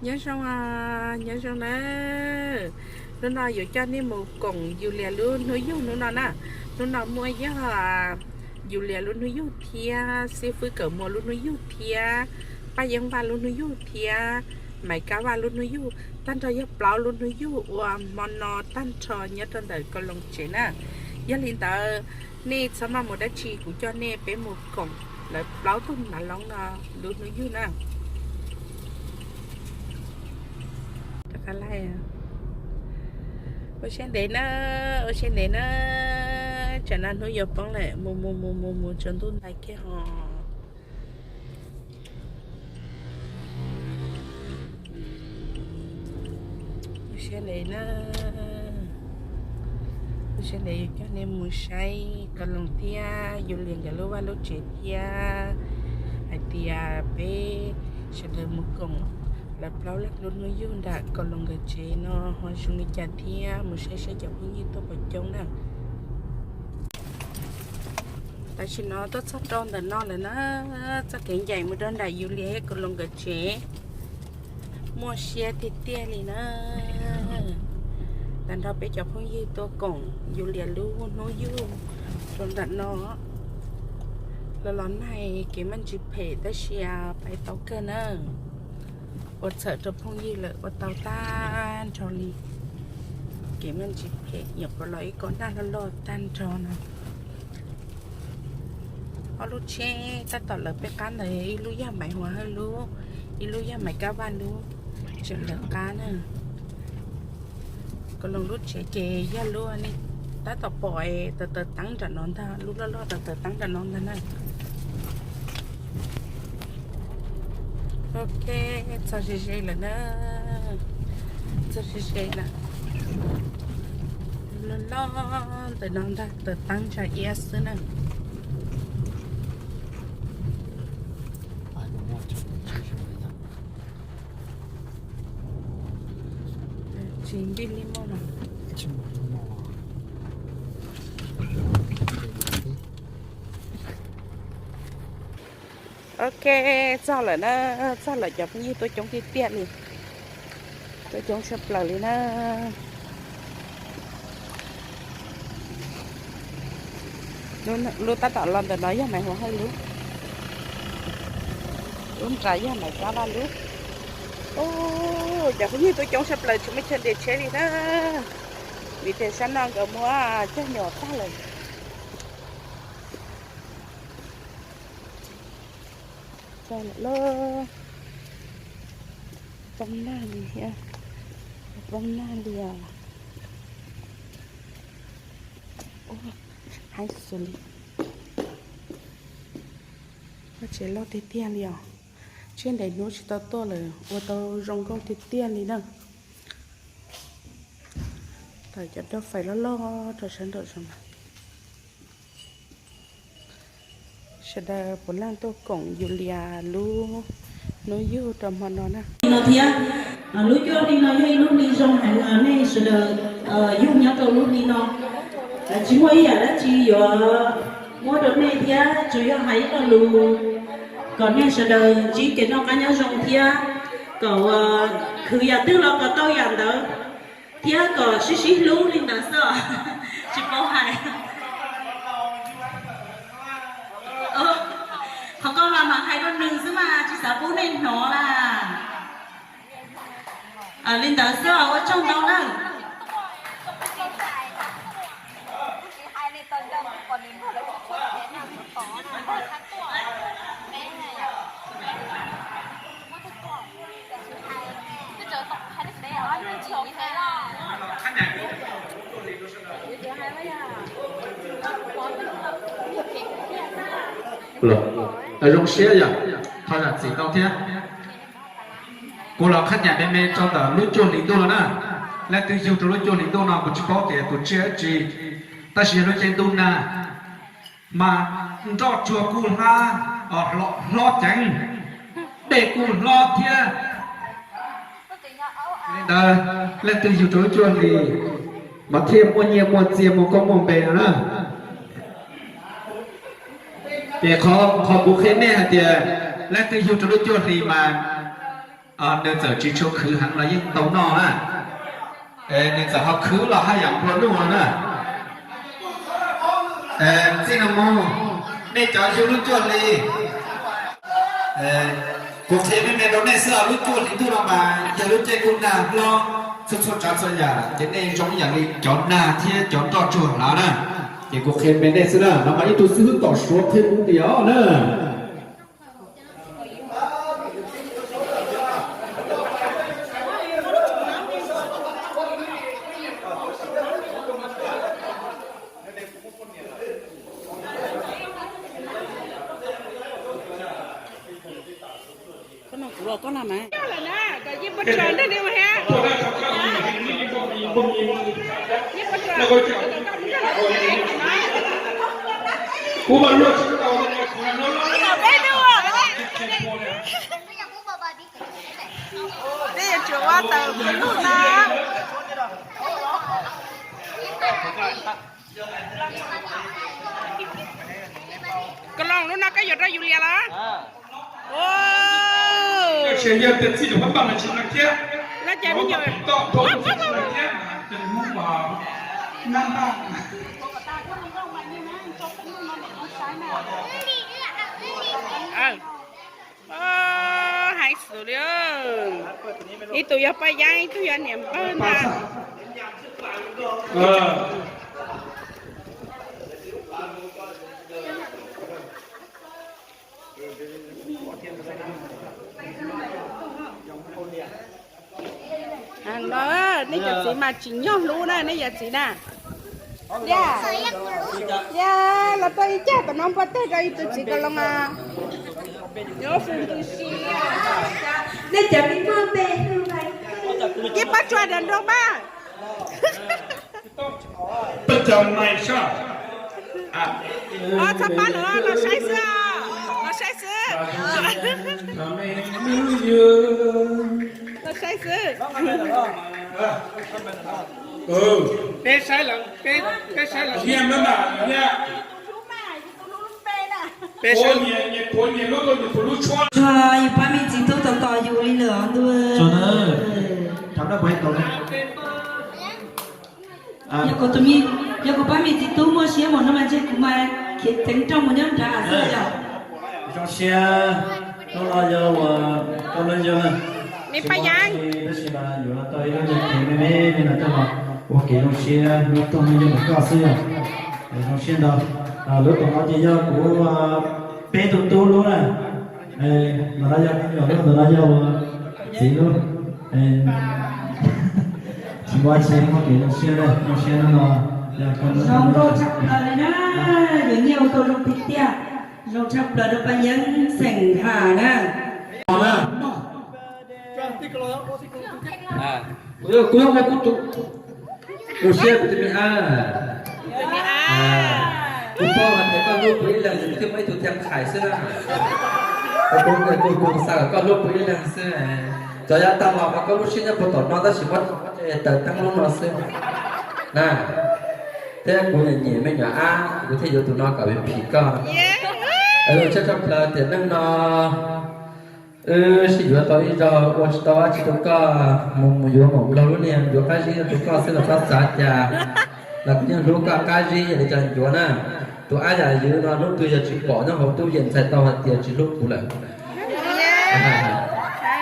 Nyob zoo, nyob zoo na. Hnub no yuav coj nej mus koom Yulias lub hnub yug hnub no na. Hnub no muaj yog Yulias lub hnub yug thiab xib fwb Kawm Muas lub hnub yug thiab Paj Yeeb Vaj lub hnub yug thiab Maiv Kab Vaj lub hnub yug, tag nrho yog plaub lub hnub yug uas hmo no tag nrho nyob rau ntawm Kaloos tsev na. Yog li ntawd, nej txhob maj mus dab tsi, kuv coj nej peb mus koom lawv plaub tug nav loob no lub hnub yug na. Ua siab ntev na, ua siab ntev na. Tsam no hnub yuav poob lawm, mus mus mus mus mus tsaus ntuj ntais kiag hos. Ua siab ntev na, ua siab ntev yuav coj nej mus saib Kaloos thiab Yulias nkawd lub vaj lub tsev thiab hais tias peb sawv daws mus koom lawv plaub leeg lub hnub yug nram Kaloos nkawd tsev no ho zoo li cas thiab mus saib saib cov phooj ywg tuaj puas coob na. Tam sim no tuaj txog rau ntawm no lawm na, txoj kev ncaim mus rau nram Yulias thiab Kaloos nkawd tsev. Muaj siab tiag tiag li na. Tag nrho peb cov phooj ywg tuaj koom Yulias lub hnub yug rau ntawm no. Los los nag kev muaj ntsis phem tab sis pais tau kawg na. Ua txhawm rau phooj ywg lawm ua tau tag nrho li. Kev muaj ntsis phem nyuam qhuav los ib kob nag loj loj tag nrho no. Ob lub tsheb tab tom lawv peb qab ntawd, ib lub yog Maiv Huas Hawj lub, ib lub yog Maiv Kab Vaj lub, tseem lawv qab na. Kaloos lub tsev ces yog lub nej tab tom pom taws taws teeb nram no ntag, lub loj loj taws taws teeb nram no ntag na. Ok, txog ze ze lawm na, txog ze ze lawm. Loj loj ntawm no ntag, taws teeb ntsa iab xwb na. Tsis npij li mog no. Ok, txog lawm na, txog lawm cov phooj ywg tuaj coob tiag tiag li, tuaj coob tshaj plaws li na. Lub tab tom los ntawm no yog Maiv Huas Hawj lub, lub nrad yog Maiv Kab Vaj lub. Ub, cov phooj ywg tuaj coob tshaj plaws tsis muaj chaw nres tsheb li na, vim tias sab no nkawd muab cog nyom tag lawm. Txog lawm lauj. Poob nag li thiab, poob nag li os. Ua, haib xus li. Vaj tsev loj tiag tiag li os. Siab ntev hnub tsis tau tuaj lawm ua tau zoo nkauj tiag tiag li na. Tawm cov rau fais loj loj rau sab nraum zoov. Sawv daws puav leej tuaj koom Yulias lub hnub yug rau hmo no na. No thiab, lub cuaj hli no yog ib lub hli zoo heev, nej sawv daws yug nyob rau lub hli no. Tsis muaj ib yam dab tsi yuav muab rau nej thiab, tsuas yog hais ib lo lus kom nej sawv daws ntsib kev noj qab nyob zoo thiab kom khwv yam twg los kom tau yam ntawd, thiab kom sib sib hlub li ntawd xwb, tsis paub hais. Qhov ko mas mam hais rau nws xwb mas tsis xav pub nej hnov na. Li ntawd xwb, ua tsaug ntau na. Zoo siab yog ho zam txim tau thiab. Kuv los qhab nyas me me rau ntawm lub cuaj hlis ntuj no na. Leej twg yug rau lub cuaj hlis ntuj no kuv tsis paub tias tus tsiaj dab tsi, tab sis yog lub caij ntuj nag mas nroj tsuag kuj hlab, hlob ceev, dej kuj hlob thiab. Li ntawd, leej twg yug rau lub cuaj hlis mas thiaj muaj nyiaj muaj txiaj muaj koob muaj npe no na. Ces qhov kuv qhia nej hais tias leej twg yug rau lub cuaj hlis mas Nws txawm tsis tshua khwv heev los yeej tau noj na. Nws txawm ho khwv los haj yam nplua nuj no na. Txij no mus, nej cov yug lub cuaj hli, kuv qhia me me rau nej xwb, lub cuaj hli ntuj no mas yog lub caij ntuj nag hlob, txhua txhua tsav txhua yam ces nej zoo ib yam li cov nag thiab cov nroj tsuag hlav na. Ces kuv qhia me nej xwb na, no mas ib tug xib hwb tom Suav qhia kuv tias os na. Peb yuav tsum ua tawm lub na. Koj los lub no koj yuav rau yus lias los? Ces yog tias txij lus pab npaj los tsis hnav thiab, los cas me nyuam nab npaj. Heev xwb li. Ib tug yog Paj Yeeb, ib tug yog niam npawg ntag. Heev no, nej cov txiv mas tsim nyog hlub na, nej yawm txiv na. Yog, yog los tau ib cag tom no npua teg rau ib tug txiv ko loo as. Nej cov me muaj npe hwj. Cia pab tsuas dam nrog mas. Peb cov mais sab. Txhob pab lawm, los saib xwb, los saib xwb. Los saib xwb. Peb saib lawm, peb saib lawm. Tsuas yus pab me txiv tub tos tos yus li lawm ntuj. Yog kuv pab me txiv tub muaj siab mus no mas ntshe kuv mas khiav ceev nrooj mus nyob nrad xwb yom. Zoo siab, hnub no yog uas koj lub yug na, tab sis mas yuav tau ib lub yug kev me me li no coj los ua kev zoo siab hnub tuag hnub yug ntawm koj xwb yom. Zoo siab ntau. Lub tom no ces yog kuv peb tug tub lub na. Ntawm no yog me nyuam lub, ntawm no yog uas txiv lub. Tsis muaj tsis muaj kev zoo siab, zoo siab no. Zoo nkauj tshaj plaws li na, yuav nyiaj ua tau zoo tiag tiag. Zoo tshaj plaws rau pab Yeeb xeem Ham na. Kuv yog kuv yog kuv tus ua siab kuv tus me ab. Kuv paub hais tias koj hlub kuv ib leeg, kuv thiaj muaj ib tug thiaj qhais xwb na. Kuv kuv kuv xav kom koj hlub kuv ib leeg xwb. Cov yav tag los mas koj lub siab nyob puag tom no tab sis muab tawm teeb lub no xwb na. Thiab kuv nyiam nyiam me nyuam ab, kuv thiaj yuav tus no kom phim koj. Tshaj tshaj plaws tiam neej no wb sib yuav tau ib zaug ua tsis tau dab tsi rau koj, mus mus yuav mus nplog lub niag yuav qab zib rau koj xwb los txhob xav cas. Los kuv yeej hlub koj qab zib yam li cov ncuav na. Tus ab yam ywv no hnub twg yog tsis pom nyob hauv tub yees txhais tau hais tias tsis hlub kuv lawm.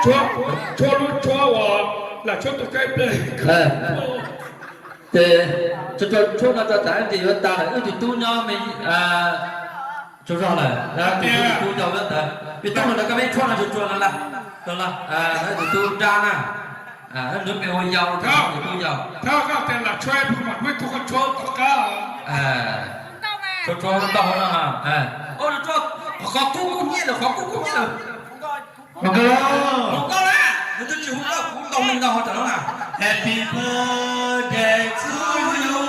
Tshuab lub tshuab uas lam tshuab tus kaib ple. Ces tshuab no tso tsam ib ntsis yuav tag lawm, wb tus tub nyob me tsaug zog lawm, tus tub yau lawm ntawd. Peb tub no koj peb tshuab no tsuag tsuag no la, tus tub nrab na, nws me ua yau, tus tub yau. Tshuab tshuab ntau no, qhov kub kub hnyiab lawm, qhov kub kub hnyiab lawm. Hluas nkauj na, nws twb tsis hu nkauj, kuv ntau neeg ntau hauv tam no na. Happy birthday to you,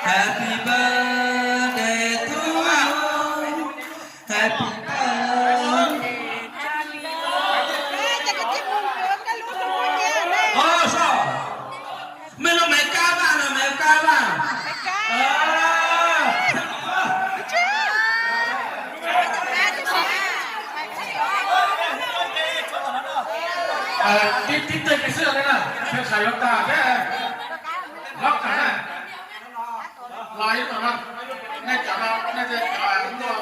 happy birthday to you, happy birthday to you. Mej lub me kab vaj na, me kab vaj. Tib tib teg pes xwb na, peb xav yuav tag thiab. Lob tag na. Los ib no, nej cov no, nej cov no.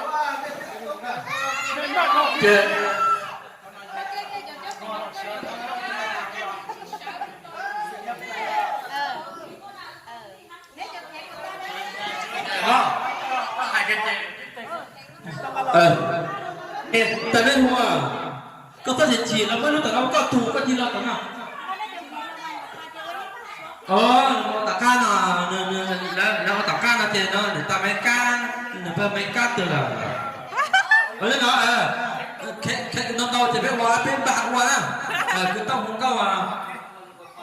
Ces Tag nej hu, koj txhob chim chim los muab lub tom no koj tug koj tig los tom no. Nws ua tom qab no, nws ua tom qab no ces no nws tau Maiv Kab, nws pawg Maiv Kab twg lawm. Li no, no ntau ces peb ua peb npaj ua na, kwv tij hu nkauj ua.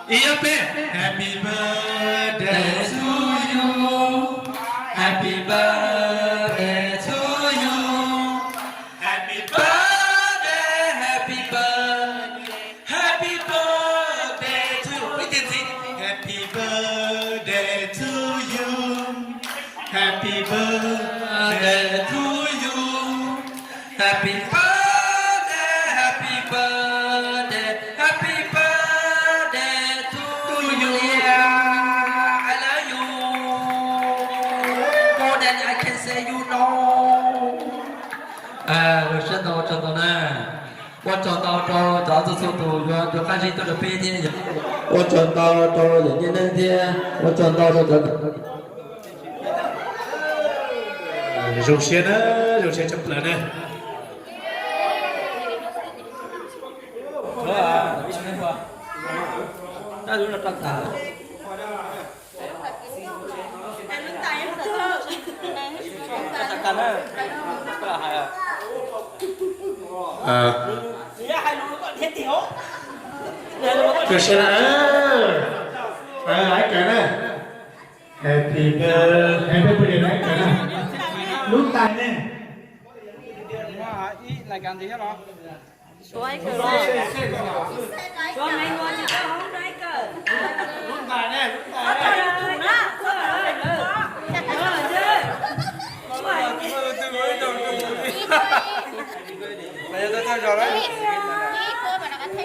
Ib ob peb. Happy birthday to you. Happy birthday to you. Happy birthday, happy birthday, happy birthday to you. Ib tiam ntxiv. Happy birthday to you. Happy birthday to you. Happy birthday, happy birthday, happy birthday to you. I love you more than I can say you know. Ua tsaug ntau, ua tsaug ntau na. Ua tsaug ntau rau cov txhua txhua tus yuav cov qab zib tuaj rau peb thiab. Ua tsaug ntau rau yawm Nyiaj Neej thiab ua tsaug ntau rau cov zoo siab na, zoo siab tshaj plaws na. Kawg siab na, laiv kawg na. Happy birthday, happy birthday, laiv kawg na. Lub ntais ne.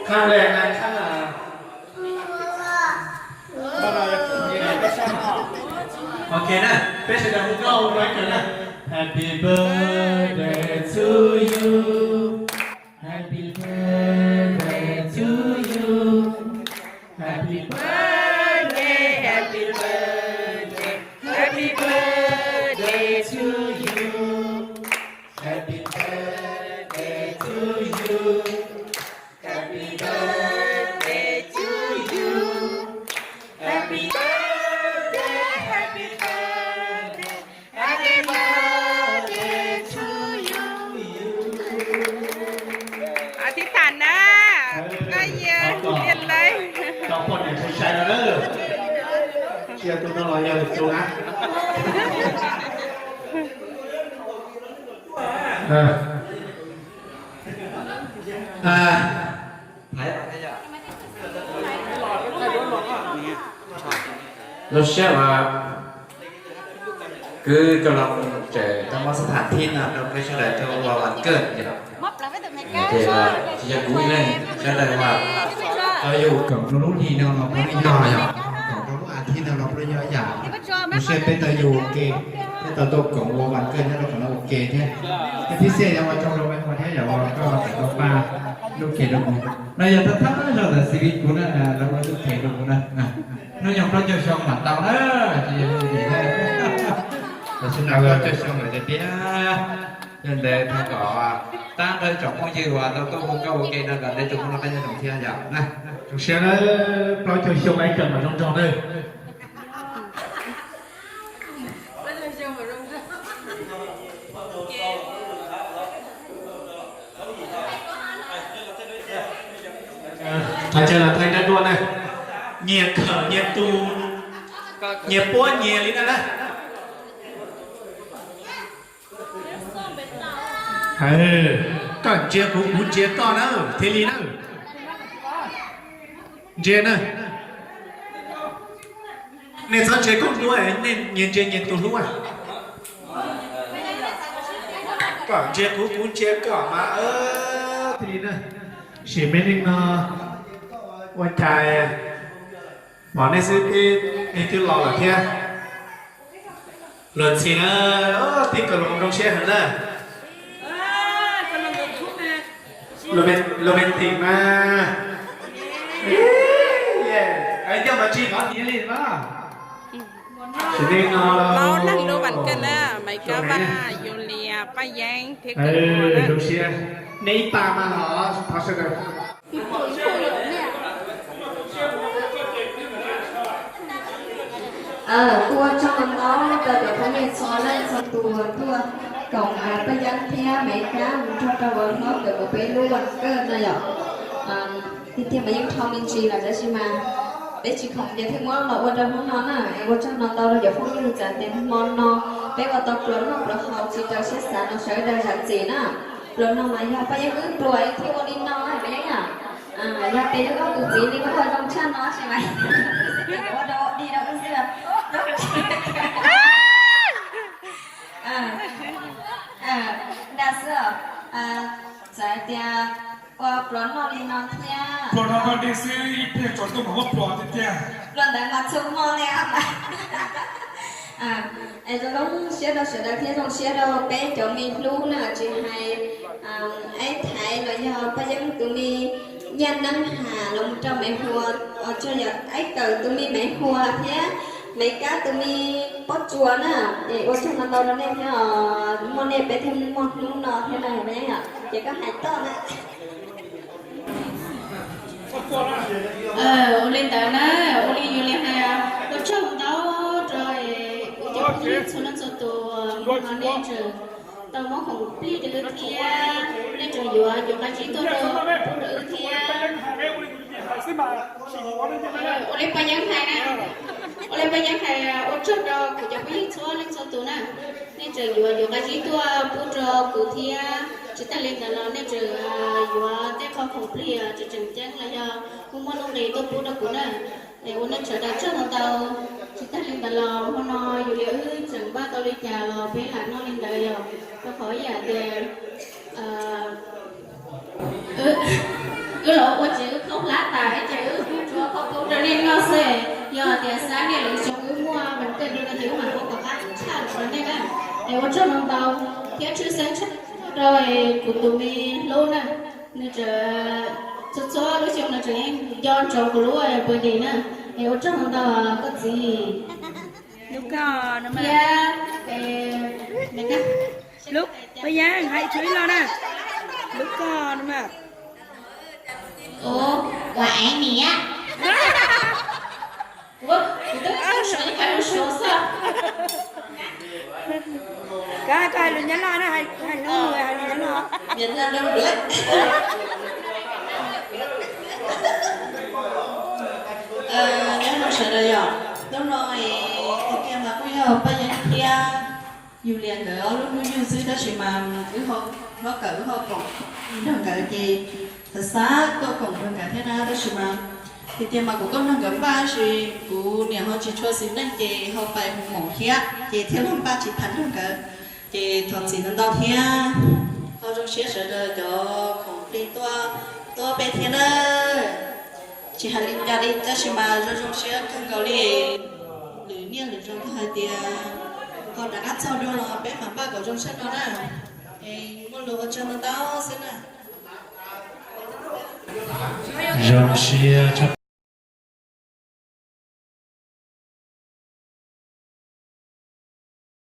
Khaj le na, khaj. Ok na, peb sawv daws hu nkauj ua laiv kawg na. Happy birthday to you. Happy birthday to you. Happy birthday, happy birthday, happy birthday to you. Happy birthday to you. Happy birthday to you. Happy birthday, happy birthday, happy birthday to you. Thib tham na, koj yog tiag lawm. Cov poj niam sai sai no na. Tsis yog tus no los yog tus na. Zoo siab uas kwv coj los tseem tau muab xab tham thib no rau peb sawv daws rau ua vas kawj ces, ces tsis yog kuv ib leeg, sawv daws uas tau yuav koom rau lub hli no los puav leej yog yom, koom rau lub as thiv no los puav leej yog yam. Zoo siab peb tau yuav ua ke, peb tau tuaj koom ua vas kawj nyob rau qhov no ua ke thiab. Thiab tib xij yog ua tsaug rau me ua thiab yog ua koj tau pab lub ke rau kuv no yog thawj thawj zaug ntawm xib fwb kuv na, lawv ua lub ke rau kuv na. Hnub nyoog plaub caug xyoo mam tau na, tsis yog lub ke na. Tam sim no plaub caug xyoo lawm tiag tiag. Yog ntawd thov kom tag nrho tsoom phooj ywg uas tau tuaj hu nkauj ua ke no kom ntev tsoom phooj ywg qab nyob zoo thiab yom na. Zoo siab na, plaub caug xyoo ib kawm mas zoo nraug na. Thov caw los thaij dab duab na, nyias khawm nyias tus, nyias puab nyias li no na. Koj ntsia kuv, kuv ntsia koj na, thiaj li na. Ntsia na. Nej txhob ntsia koj duab, nej nyias ntsia nyias tus hlub. Koj ntsia kuv, kuv ntsia koj mas thiaj li na. Sim me neej no. Ua cas pom nej xwb peb twb los lawm thiab. Luag ntxhi na, tij Kaus Loos zoo siab heev na. Romantic mas. Coj mas tsis qhov tiag li mas. Plaub leeg lub vas kawg na, Maiv Kab Vaj, Yus Lias, Paj Yeeb thiab Kawm Muas na. Zoo siab, nej ib tag mas los thov sawv daws. Kuv ua tsaug ntau rau cov phooj ywg txhua leej txhua tus tuaj koom Paj Yeeb thiab Maiv Kab mus nrog rau ua hlob Kawm Muas peb lub vas kawg no yom. Tiag tiag mas yeej dhau me ntsis lawm tab sis mas peb tsis khoom ces thiaj muab los ua rau hnub no na. Es ua tsaug ntau ntau rau cov phooj ywg txawm tias hmo no peb ua tau pluas noj pluas haus tsis raws siab xav no sawv daws zam txim na. Pluas no mas yog Paj Yeeb wb pluas thiaj ua li no na Paj Yeeb yom. Yog tias yog koj tus txiv li koj ho zoo tshaj no tsis mas ua rau dig rau wb xwb. Dag xwb. Txawm tias ua pluas noj li no thiab. Pluas no koj dig xwb ib pliag tsaus ntuj mas muab pluas tiag tiag. Pluas ntawd mas txhua hmo li. Es zoo zoo siab rau sawv daws thiab zoo siab rau peb cov me hlub na tsis hais Aib Thaiv los yog Paj Yeeb tus me Nyaj Neeb Has los mus rau Maiv Huas, tsuas yog Aib Kawm tus me Maiv Huas thiab Maiv Kab tus me Pob Tsuas na. Es ua tsaug ntau ntau rau nej thiab os, muaj nej peb thiaj muaj hnub no thiab na Paj Yeeb yom. Ces koj hais toj na. Ua li ntawd na, ua li yus li hais, ua tsaug ntau rau kuv cov phooj ywg txhua leej txhua tus, no nej tseem tau muab khoom plig rau wb thiab, nej tseem yuav cov qab zib tuaj rau wb thiab. Ua li Paj Yeeb hais na, ua li Paj Yeeb hais, ua tsaug rau kuv cov phooj ywg txhua leej txhua tus na, nej tseem yuav cov qab zib tuaj pub rau kuv thiab, tsis tag li ntawd los nej tseem yuav tej qho khoom plig tseem tseem ceeb los yog kuj muaj nuj nqis tuaj pub rau kuv na. Es ua nej sawv daws tsaug ntau ntau. Tsis tag li ntawd los hmo no yus li wb tseem npaj tau li cas los peb lam noj li ntawd yom, rau qhov ib yam tias wb los ua ces wb khaub hlab tas ces wb tsuas khaub poob rau nej noj xwb. Yog tias xav niaj lwm xyoo wb muaj vas kawg li no ces wb mam ua kom qab tshaj rau nej na. Es ua tsaug ntau ntau thiab tshwj xeeb tshaj rau kuv tus me hlub na, nws tseem txhua txhua lub xyoo nws tseem yeej nco ntsoov kuv lub birthday na. Es ua tsaug ntau ntau koj txiv. Lub ko no mas. Thiab, Paj Yeeb hais tsuas ib lo na. Lub ko no mas. Ua es niam. Kuv twb suav ib qho lus Suav xwb. Koj, koj hais lus Nyab Laj na, hais lus, hais lus Nyab Laj. Nyob zoo sawv daws yom, hnub no es tiag tiag mas kuj yog Paj Yeeb thiab Yus Lias nkawd ob lub hnub yug xwb tab sis mas wb ho hlob Kawm wb ho koom nrog nkawd ces xav xav tuaj koom nrog nkawd thiab na tab sis mas tiag tiag mas kuv tuaj nrog nkawd npaj tab sis kuv niam ho tsis tshua xis neej ces ho pais mus moos thiab ces thiaj li npaj tsis tau nrog nkawd. Ces thov txim ntau ntau thiab, ho zoo siab sawv daws cov khoom plig tuaj, tuaj peb thiab na. Tsis hais li cas li tab sis mas zoo zoo siab kawg nkaus li. Lwm niaj lwm zaus tau hais tias ho rov qab txog dua los peb mam npaj kom zoo tshaj no na. Es muaj lus ua tsaug ntau ntau xwb na. Zoo siab tshaj